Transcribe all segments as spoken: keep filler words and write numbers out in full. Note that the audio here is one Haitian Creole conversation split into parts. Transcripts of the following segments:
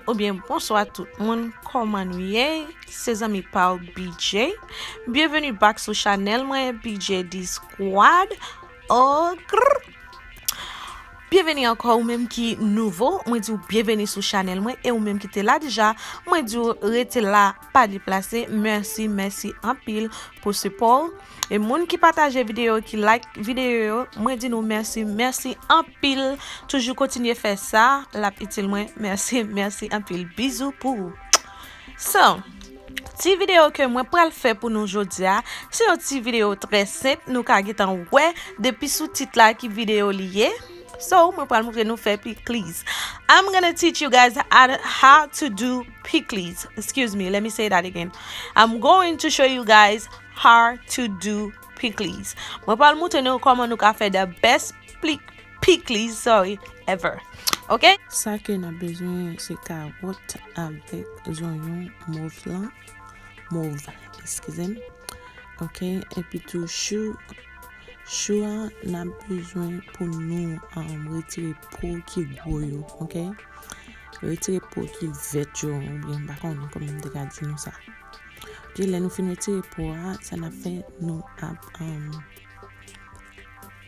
Oubyen bonswa tout moun, kòman nou ye? Se zanmi pa w B J. Byenveni back sou chanèl mwen, B J D Squad. Oh, grrr. Byenveni ankò ou menm ki nouvo, mwen di w byenveni sou chanèl mwen, e ou menm ki te la deja, mwen di w rete la, pa deplase. Mèsi, mèsi anpil pou sipò w. E moun ki pataje videyo, ki like videyo yo, mwen di nou mèsi, mèsi anpil. Toujou kontinye fè sa, l ap itil mwen. Mèsi, mèsi anpil. Bizou pou ou. So, ti videyo ke mwen pral fè pou nou jodi a, se yon ti videyo trè senp, nou ka gentan wè depi sou tit la ki videyo li ye. So, mwen pral montre nou fè pikliz. I'm gonna teach you guys how, how to do pikliz. Excuse me, let me say that again. I'm going to show you guys how to do pikliz. Mwen pral montre nou kòman nou ka fè the best pli-, pikliz, sorry, ever. Ok? Sa ke n ap bezwen, se kawòt avèk zonyon mov lan. Mov, eskize m. Ok, epi tou chou, chou a, n ap bezwen pou nou, um, retire po ki gwo yo, ok? Retire po ki vèt yo, oubyen m pa konnen kòman m te ka di nou sa. Ok, lè nou fin retire po a, sa n ap fè, nou ap, um,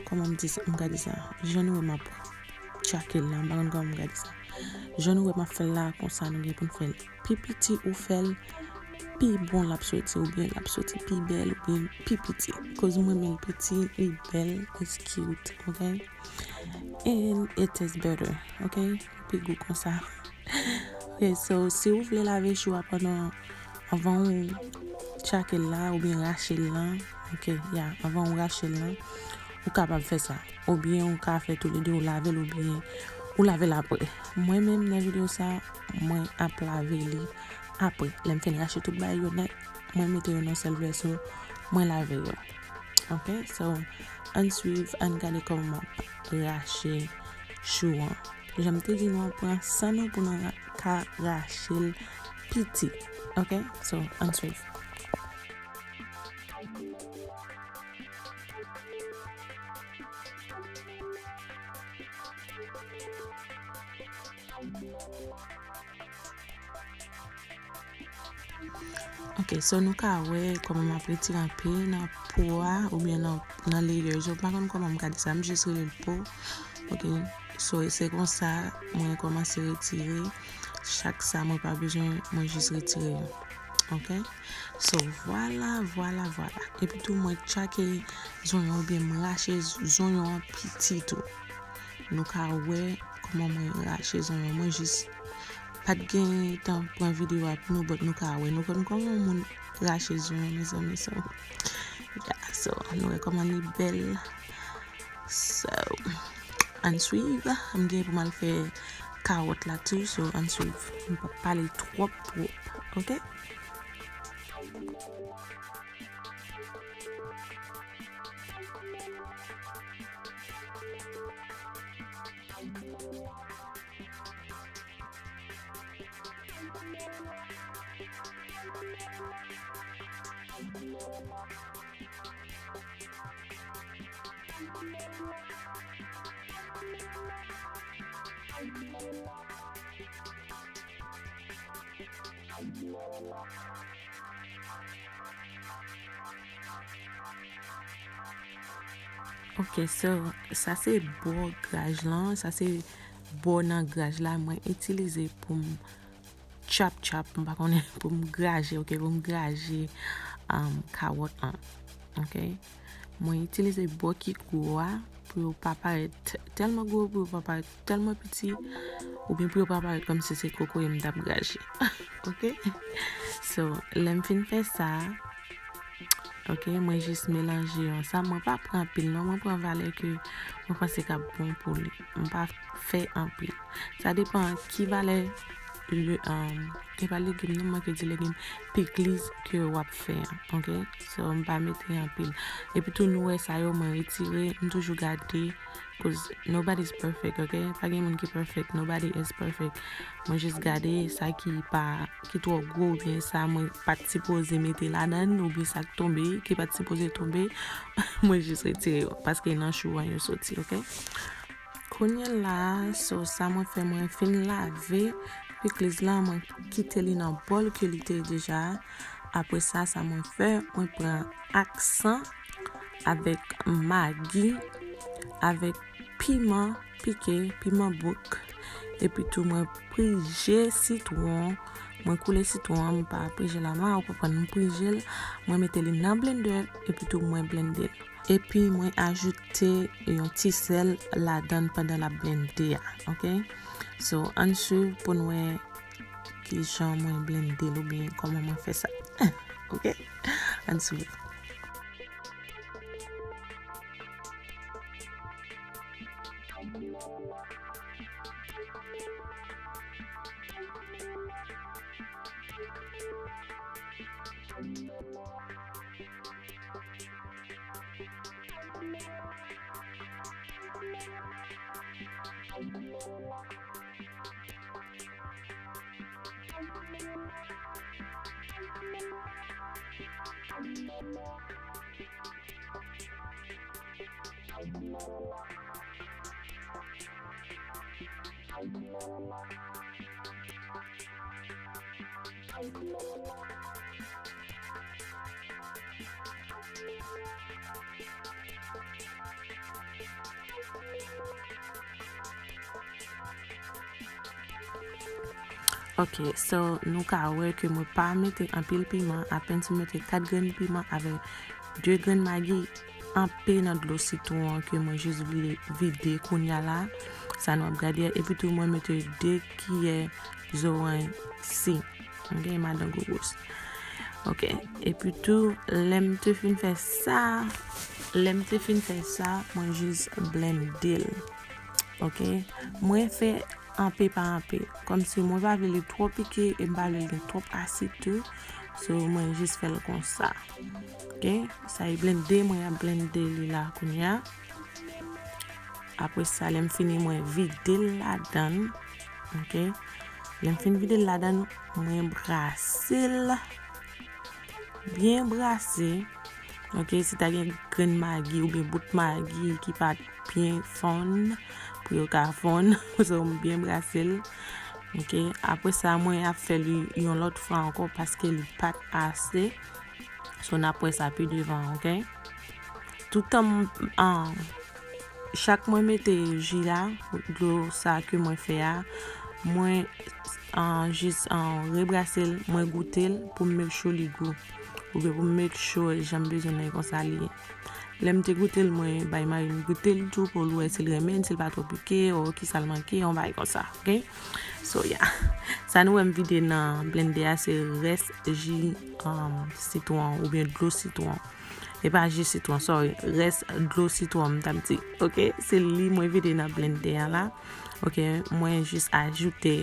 kòman m di sa, m ka di sa? Jan nou wè m ap tchake l la, m pa konn kòman m ka di sa. Jan nou wè m ap fè l la, konsa nou gen pou n fè l pi piti ou fè l pi bon l ap soti, oubyen l ap soti pi bèl, oubyen pi piti. Koz m renmen l piti, li bèl, it's cute, ok? And it is better, ok? Pi gou konsa. Ok, so, si ou vle lave chou a pandan, anvan ou tchake l la, oubyen rache l lan, ok, ya, anvan ou rache l lan, ou kapab fè sa. Oubyen ou ka fè toulede, ou lave l, oubyen ou lave l apre. Mwen menm, nan videyo sa, mwen ap lave li apre. Lè m fin rache tout bagay yo nèt, mwen mete yo nan sèl vèso, mwen lave yo. Ok, so, ann swiv, ann gade kòman m ap rache chou an. Jan m te di nou an, pran san nou pou nou ra-, ka rache l piti. Ok, so, ann swiv. Ok, so nou ka wè kòman m ap retire anpil nan po a, oubyen nan, nan layers yo. M pa konn kòman m ka di sa, m jis rele l po. Ok, so se konsa mwen kòmanse retire. Chak sa mwen pa bezwen, mwen jis retire yo. Ok, so vwala, vwala, vwala. Epi tou mwen tchake zonyon oubyen m rache zonyon an piti tou. Nou ka wè kòman mwen rache zonyon. Mwen jis pa t gen tan pran videyo a pou nou, but nou ka wè. Nou konn kòman yon moun rache zonyon, mezanmi, so. Yeah, so, nou wè kòman li bèl. So, ann swiv. M gen pou m al fè kawòt la tou, so, ann swiv. M p ap pale twòp, twòp, ok? Ok, so, sa se bò graj lan, sa se bò nan graj la mwen itilize pou m chop chop, m pa konnen, pou m graje, ok, pou m graje, um, kawòt lan, ok. Mwen itilize bò ki gwo a pou yo pa parèt tèlman gwo, pou yo pa parèt tèlman piti, oubyen pou yo pa parèt kòmsi se kokoye m t ap graje. Ok? So, lè m fin fè sa, ok, mwen jis melanje yo ansanm. Mwen pa pran anpil non, mwen pran valè ke mwen panse k ap bon pou li. Mwen pa fè anpil. Sa depan ki valè le, um, e pa legim non, m manke di legim, pikliz ke w ap fè an, ok? So, m pa mete anpil. Epi tou, nou wè sa yo, mwen retire, m toujou gade, cause nobody's perfect, ok? Pa gen moun ki perfect, nobody is perfect. Mwen jis gade sa ki pa, ki twò gwo, oubyen sa mwen pa t sipoze mete ladan, oubyen sa k tonbe, ki pa t sipoze tonbe, mwen jis retire yo, paske nan chou an yo soti, ok? Kounye a la, so sa mwen fè, mwen fin lave pikliz la, mwen kite li nan bòl ke li te ye deja. Apre sa, sa mwen fè, mwen pran aksan avèk magi, avèk piman pike, piman bouk. Epi tou, mwen prije sitwon, mwen koule sitwon an, mwen pa prije la, mwen, ou konprann, mwen prije l, mwen mete li nan blendè, epi tou, mwen blende l. Epi mwen ajoute yon ti sèl ladan l pandan l ap blende a, oke? So, ann swiv pou n wè kijan mwen blende l oubyen kòman mwen fè sa. Oke? Ann swiv. Ok, so nou ka wè ke mwen pa mete anpil piman, apèn ti mete kat grenn piman avèk de grenn magi, anpe nan dlo sitwon an ke mwen jis vide, vide kounye a la. Sa nou ap gade a. Epi tou mwen mete de kiyè zoranj si. Ok, madan Gougous. Ok, epi tou, lè m te fin fè sa, lè m te fin fè sa, mwen jis blende l. Ok, mwen fè anpe pa anpe. Kòmsi mwen pa vle li twò pike e m pa vle l gen twòp asid tou. So, mwen jis fè l konsa. Ok, sa e blende, mwen ap blende li la kounye a. Apre sa, lè m fini, mwen vide l ladan l. Ok, lè m fin vide l ladan l, mwen brase l. Byen brase. Ok, si ta gen grenn magi oubyen bout magi ki pa t byen fonn, pou yo ka fonn, so m byen brase l. Ok, apre sa, mwen ap fè li yon lòt fwa ankò paske li pa t ase. So, n ap wè sa pi devan, ok? Toutan m, an, chak mwen mete ji la, dlo sa ke mwen fè a, mwen, an, jis, an, rebrase l, mwen goute l pou m make sure li gou. Oubyen pou m make sure jan m bezwen l konsa li ye. Lè m te goute l, mwen bay mari m goute l tou pou l wè si l renmen, si l pa twò pike, o kisa l manke, yon bagay konsa, ok? So, yeah. Sa nou wè m vide nan blendè a, se rès ji, um, sitwon oubyen dlo sitwon. E pa ji sitwon, sorry. Rès dlo sitwon, m t ap di. Ok, se li mwen vide nan blendè a la. Ok, mwen jis ajoute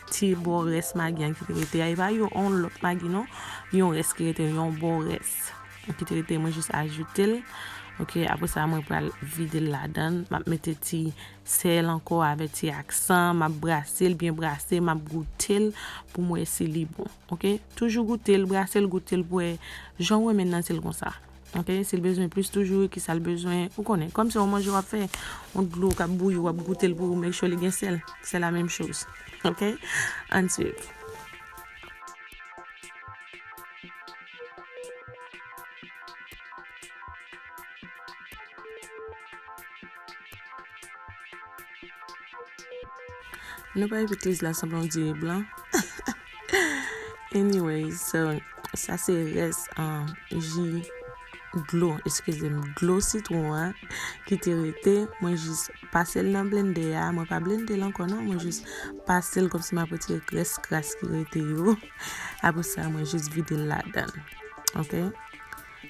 ti bò rès magi an ki te rete a. E pa yon, yon lòt magi non. Yon rès ki rete, yon bò rès ki te rete, mwen jis ajoute l. Ok, apre sa, mwen pral vide l ladan l. M ap mete ti sèl ankò avèk ti aksan. M ap brase l, byen brase, m ap goute l pou m wè si li bon. Ok? Toujou goute l, brase l, goute l pou wè jan w renmen nan se l konsa. Ok? Si l bezwen plis toujou, kisa l bezwen, ou konnen. Kòm se yon manje w ap fè, yon dlo k ap bouyi, w ap goute l pou w make sure li gen sèl. Se la menm choz. Ok? Ann swiv. Nou pa epi kliz la sanble yon diri blan. Anyways, so, sa se rès, um, ji dlo, eskize m, dlo sitwon an ki te rete. Mwen jis pase l nan blendè a. Mwen pa blende l ankò non, mwen jis pase l kòmsi m ap retire rès kras ki rete yo. Apre sa, mwen jis vide l ladan l. Ok?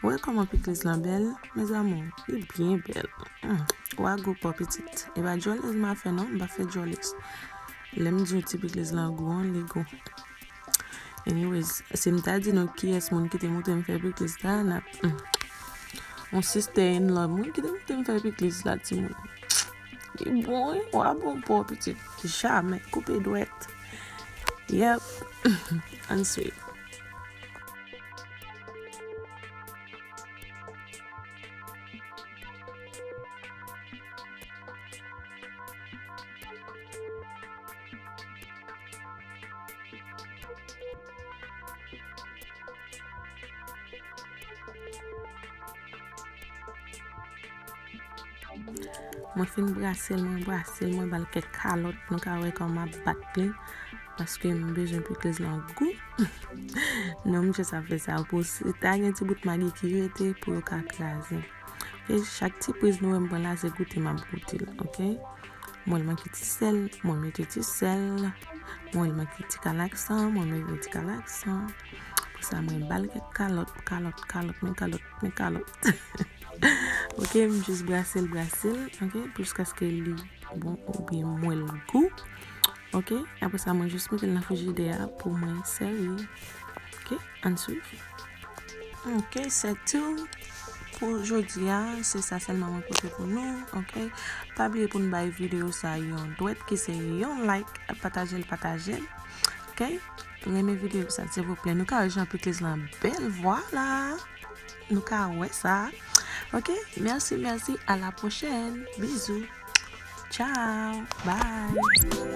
Ou wè kòman pikliz lan bèl? Mes amours, li byen bèl. Hmm. Wa gou pa pitit. E pa djòlèz m a fè non, m pa fè djòlèz. Lè m di w ti pikliz lan gou an, li gou. Anyways, si m ta di nou kiyès moun ki te montre m fè pikliz la, n ap, hmm. Yon sister in law mwen ki te montre m fè pikliz la, timoun. Li bon, wi, wa bon pa pitit. Jamè, koupe dwèt. Yep. Ann swiv. Mwen fin brase l, mwen brase l, mwen ba l kèk kalòt. Nou ka wè kòman m ap bat li. Paske m bezwen pikliz lan gou. Non, m just ap fè sa pou si ta gen ti bout magi ki rete pou yo ka kraze. Ok, chak ti priz nou wè m pran la, se goute m ap goute l, ok? Mwen, l manke ti sèl, mwen mete ti sèl. Mwen, l manke ti kalaksan, mwen mete ti kalaksan. Pou sa, mwen ba l kèk kalòt, kalòt, kalòt, men kalòt, men kalòt. Ok, m just brase l, brase l, ok, jiskaske li bon oubyen mwen l gou. Ok, apre sa, mwen just mete l nan frijidè a pou mwen sèvi. Ok, ann swiv. Ok, se tou pou jodi a, se sa sèlman mwen pote pou nou, ok? Pa bliye pou n bay videyo sa yon dwèt ki se yon like, pataje l, pataje l, ok? Renmen videyo sa, silvouplè. Nou ka wè jan pikliz lan bèl, vwala. Nou ka wè sa. Ok, mèsi, mèsi, à la prochaine. Bizou. Ciao. Bye.